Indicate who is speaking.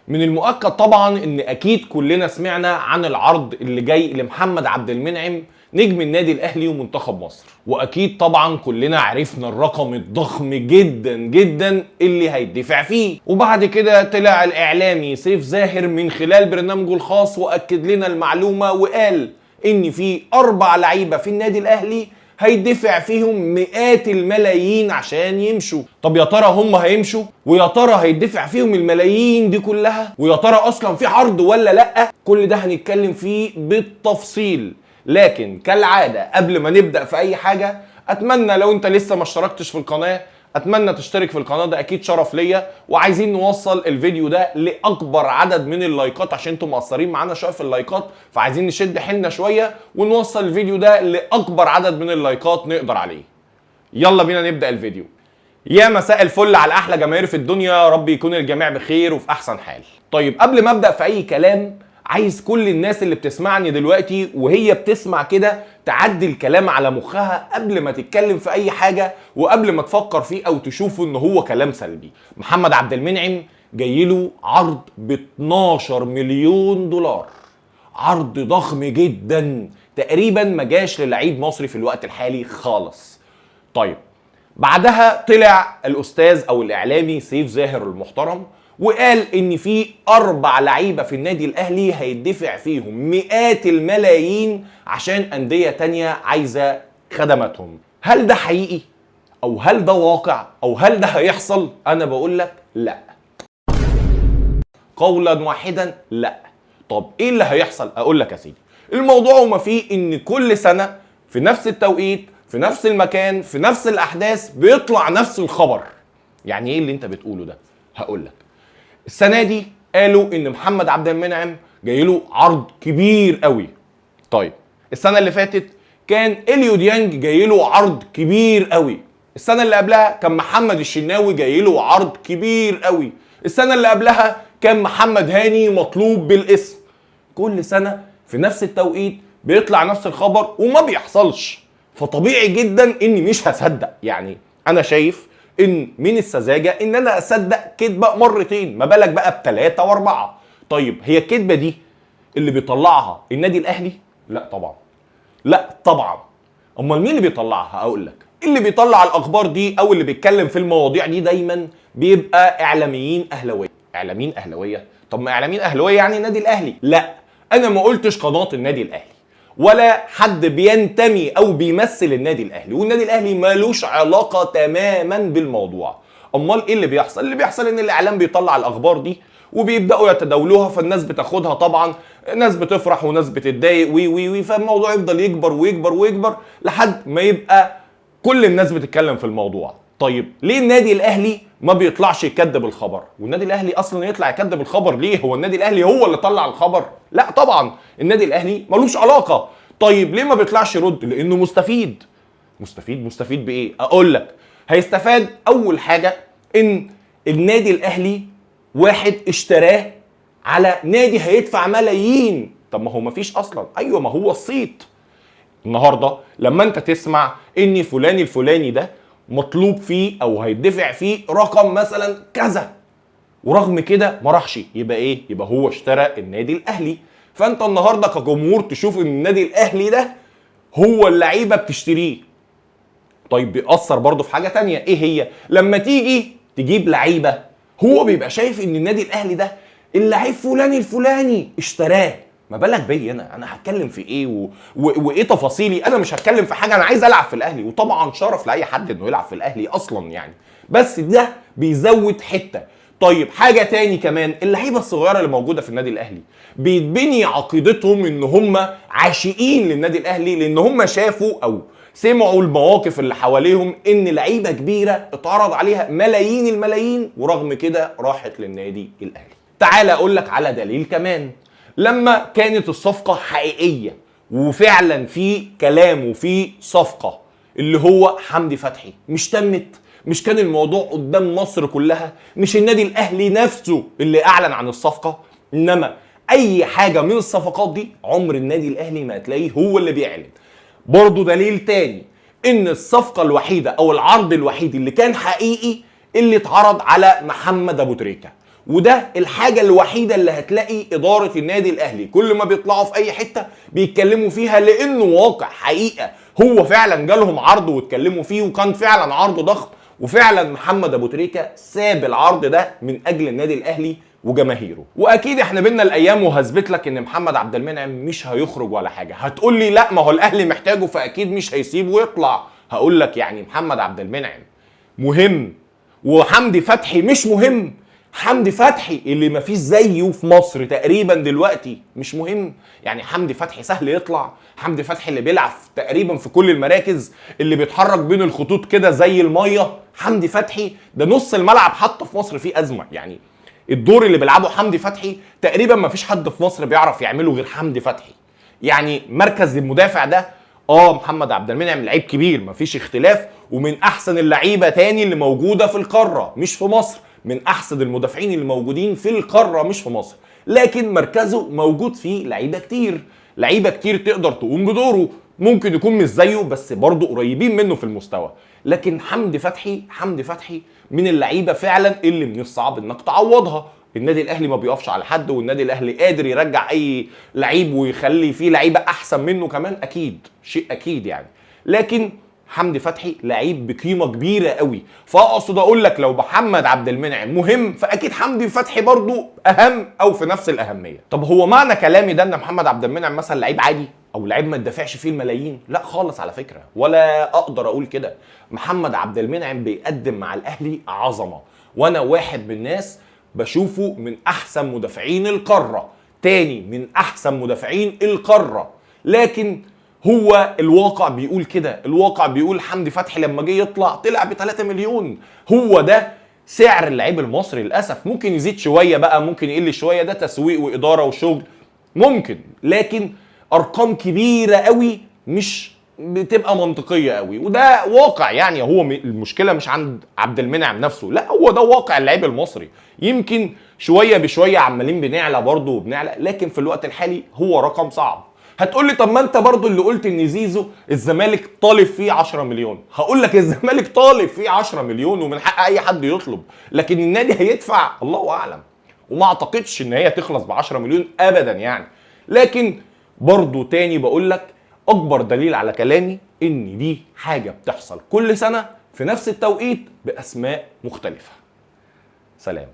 Speaker 1: من المؤكد طبعا ان اكيد كلنا سمعنا عن العرض اللي جاي لمحمد عبد المنعم نجم النادي الاهلي ومنتخب مصر، واكيد طبعا كلنا عرفنا الرقم الضخم جدا جدا اللي هيدفع فيه. وبعد كده طلع الاعلامي سيف زاهر من خلال برنامجه الخاص واكد لنا المعلومة وقال ان في 4 لعيبة في النادي الاهلي هيدفع فيهم مئات الملايين عشان يمشوا. طب يا ترى هم هيمشوا؟ ويا ترى هيدفع فيهم الملايين دي كلها؟ ويا ترى اصلا في عرض ولا لا؟ كل ده هنتكلم فيه بالتفصيل، لكن كالعادة قبل ما نبدأ في اي حاجة اتمنى لو انت لسه ما اشتركتش في القناة اتمنى تشترك في القناة، ده اكيد شرف ليا، وعايزين نوصل الفيديو ده لاكبر عدد من اللايكات عشان انتم مقصرين معانا شوية في اللايكات، فعايزين نشد حيلنا شوية ونوصل الفيديو ده لاكبر عدد من اللايكات نقدر عليه. يلا بينا نبدا الفيديو. يا مساء الفل على احلى جماهير في الدنيا، يا رب يكون الجميع بخير وفي احسن حال. طيب قبل ما ابدا في اي كلام عايز كل الناس اللي بتسمعني دلوقتي وهي بتسمع كده تعدي الكلام على مخها قبل ما تتكلم في اي حاجة وقبل ما تفكر فيه او تشوفه ان هو كلام سلبي. محمد عبد المنعم جايله عرض ب 12 مليون دولار، عرض ضخم جدا تقريبا ما جاش للعيب مصري في الوقت الحالي خالص. طيب بعدها طلع الاستاذ او الاعلامي سيف زاهر المحترم وقال ان في 4 لعيبة في النادي الاهلي هيدفع فيهم مئات الملايين عشان اندية تانية عايزه خدماتهم. هل ده حقيقي؟ او هل ده واقع؟ او هل ده هيحصل؟ انا بقول لك لا، قولا واحدا لا. طب ايه اللي هيحصل؟ اقول لك يا سيدي، الموضوع وما فيه ان كل سنة في نفس التوقيت في نفس المكان في نفس الاحداث بيطلع نفس الخبر. يعني ايه اللي انت بتقوله ده؟ هقول لك. السنة دي قالوا ان محمد عبد المنعم جاي له عرض كبير قوي. طيب السنة اللي فاتت كان اليو ديانج جاي له عرض كبير قوي. السنة اللي قبلها كان محمد الشناوي جاي له عرض كبير قوي. السنة اللي قبلها كان محمد هاني مطلوب بالاسم. كل سنة في نفس التوقيت بيطلع نفس الخبر وما بيحصلش، فطبيعي جدا اني مش هصدق. يعني انا شايف ان من السذاجة ان انا اصدق كذبه مرتين، ما بالك بقى ب3 و4. طيب هي الكذبة دي اللي بيطلعها النادي الاهلي؟ لا طبعا، لا طبعا. امال مين اللي بيطلعها؟ اقول لك، اللي بيطلع الاخبار دي او اللي بيتكلم في المواضيع دي دايما بيبقى اعلاميين اهلاويه. اعلاميين اهلاويه؟ طب ما اعلاميين اهلاويه يعني النادي الاهلي. لا، انا ما قلتش قناة النادي الاهلي ولا حد بينتمي او بيمثل النادي الاهلي، والنادي الاهلي مالوش علاقة تماما بالموضوع. امال ايه اللي بيحصل؟ اللي بيحصل ان الاعلام بيطلع الاخبار دي وبيبداوا يتداولوها، فالناس بتاخدها، طبعا ناس بتفرح وناس بتتضايق وي وي وي، فالموضوع يفضل يكبر ويكبر ويكبر لحد ما يبقى كل الناس بتتكلم في الموضوع. طيب ليه النادي الاهلي ما بيطلعش يكذب الخبر؟ والنادي الاهلي اصلا يطلع يكذب الخبر ليه؟ هو النادي الاهلي هو اللي طلع الخبر؟ لا طبعا، النادي الاهلي ملوش علاقة. طيب ليه ما بيطلعش يرد؟ لانه مستفيد. مستفيد؟ مستفيد بايه؟ اقول لك، هيستفاد اول حاجة ان النادي الاهلي واحد اشتراه على نادي هيدفع ملايين. طب ما هو ما فيش اصلا. ايوه، ما هو الصيت النهارده لما انت تسمع ان فلان الفلاني ده مطلوب فيه او هيدفع فيه رقم مثلا كذا، ورغم كده ما راحش، يبقى ايه؟ يبقى هو اشترى النادي الاهلي. فانت النهارده كجمهور تشوف ان النادي الاهلي ده هو اللعيبة بتشتريه. طيب بيأثر برضه في حاجة تانية، ايه هي؟ لما تيجي تجيب لعيبة هو بيبقى شايف ان النادي الاهلي ده اللعيب فلان الفلاني اشتراه، ما بالك بيا انا هتكلم في ايه وايه تفاصيلي؟ انا مش هتكلم في حاجة، انا عايز العب في الاهلي، وطبعا شرف لاي حد انه يلعب في الاهلي اصلا يعني، بس ده بيزود حتة. طيب حاجة تاني كمان، اللعيبة الصغيرة اللي موجودة في النادي الاهلي بيتبني عقيدتهم ان هم عاشقين للنادي الاهلي، لان هم شافوا او سمعوا المواقف اللي حواليهم ان لعيبة كبيرة اتعرض عليها ملايين الملايين ورغم كده راحت للنادي الاهلي. تعال اقول لك على دليل كمان، لما كانت الصفقة حقيقية وفعلا في كلام وفي صفقة اللي هو حمدي فتحي، مش تمت؟ مش كان الموضوع قدام مصر كلها؟ مش النادي الاهلي نفسه اللي اعلن عن الصفقة؟ انما اي حاجة من الصفقات دي عمر النادي الاهلي ما هتلاقيه هو اللي بيعلن. برضو دليل تاني ان الصفقة الوحيدة او العرض الوحيد اللي كان حقيقي اللي اتعرض على محمد ابو تريكه، وده الحاجة الوحيدة اللي هتلاقي ادارة النادي الاهلي كل ما بيطلعوا في اي حتة بيتكلموا فيها، لانه واقع حقيقة. هو فعلا جالهم عرض واتكلموا فيه، وكان فعلا عرض ضخم، وفعلا محمد ابو تريكه ساب العرض ده من اجل النادي الاهلي وجماهيره. واكيد احنا بينا الايام وهثبت لك ان محمد عبد المنعم مش هيخرج ولا حاجة. هتقول لي لا ما هو الاهلي محتاجه فاكيد مش هيسيبه ويطلع. هقول لك يعني محمد عبد المنعم مهم وحمدي فتحي مش مهم؟ حمدي فتحي اللي مفيش زيه في مصر تقريبا دلوقتي مش مهم؟ يعني حمدي فتحي سهل يطلع؟ حمدي فتحي اللي بيلعب تقريبا في كل المراكز، اللي بيتحرك بين الخطوط كده زي المية، حمدي فتحي ده نص الملعب حتى في مصر فيه ازمة. يعني الدور اللي بيلعبه حمدي فتحي تقريبا مفيش حد في مصر بيعرف يعمله غير حمدي فتحي. يعني مركز المدافع ده محمد عبد المنعم لعيب كبير مفيش اختلاف، ومن احسن اللعيبة تاني اللي موجودة في القارة مش في مصر، من احسن المدافعين اللي موجودين في القارة مش في مصر، لكن مركزه موجود فيه لعيبة كتير، لعيبة كتير تقدر تقوم بدوره، ممكن يكون مش زيه بس برضه قريبين منه في المستوى. لكن حمدي فتحي، حمدي فتحي من اللعيبة فعلا اللي من الصعب انك تعوضها. النادي الاهلي ما بيقفش على حد، والنادي الاهلي قادر يرجع اي لعيب ويخلي فيه لعيبة احسن منه كمان، اكيد شيء اكيد يعني. لكن حمدي فتحي لعيب بقيمة كبيرة قوي، فاقصد اقول لك لو محمد عبد المنعم مهم فاكيد حمدي فتحي برضو اهم او في نفس الاهمية. طب هو معنى كلامي ده ان محمد عبد المنعم مثلا لعيب عادي او لعيب ما تدافعش فيه الملايين؟ لا خالص على فكرة، ولا اقدر اقول كده. محمد عبد المنعم بيقدم مع الاهلي عظمه، وانا واحد من الناس بشوفه من احسن مدافعين القارة، تاني من احسن مدافعين القارة. لكن هو الواقع بيقول كده، الواقع بيقول حمدي فتحي لما جه يطلع طلع ب 3 مليون، هو ده سعر اللعيب المصري للاسف. ممكن يزيد شوية بقى، ممكن يقل شوية، ده تسويق واداره وشغل ممكن، لكن ارقام كبيرة قوي مش بتبقى منطقية قوي، وده واقع. يعني هو المشكلة مش عند عبد المنعم نفسه، لا هو ده واقع اللعيب المصري. يمكن شوية بشوية عمالين بنعلى برضه وبنعلى، لكن في الوقت الحالي هو رقم صعب. هتقول لي طب ما انت برضه اللي قلت ان زيزو الزمالك طالب فيه 10 مليون. هقول لك الزمالك طالب فيه 10 مليون ومن حق اي حد يطلب، لكن النادي هيدفع الله اعلم، وما اعتقدش ان هي تخلص ب 10 مليون ابدا يعني. لكن برضه تاني بقول لك اكبر دليل على كلامي ان دي حاجة بتحصل كل سنة في نفس التوقيت باسماء مختلفة. سلام.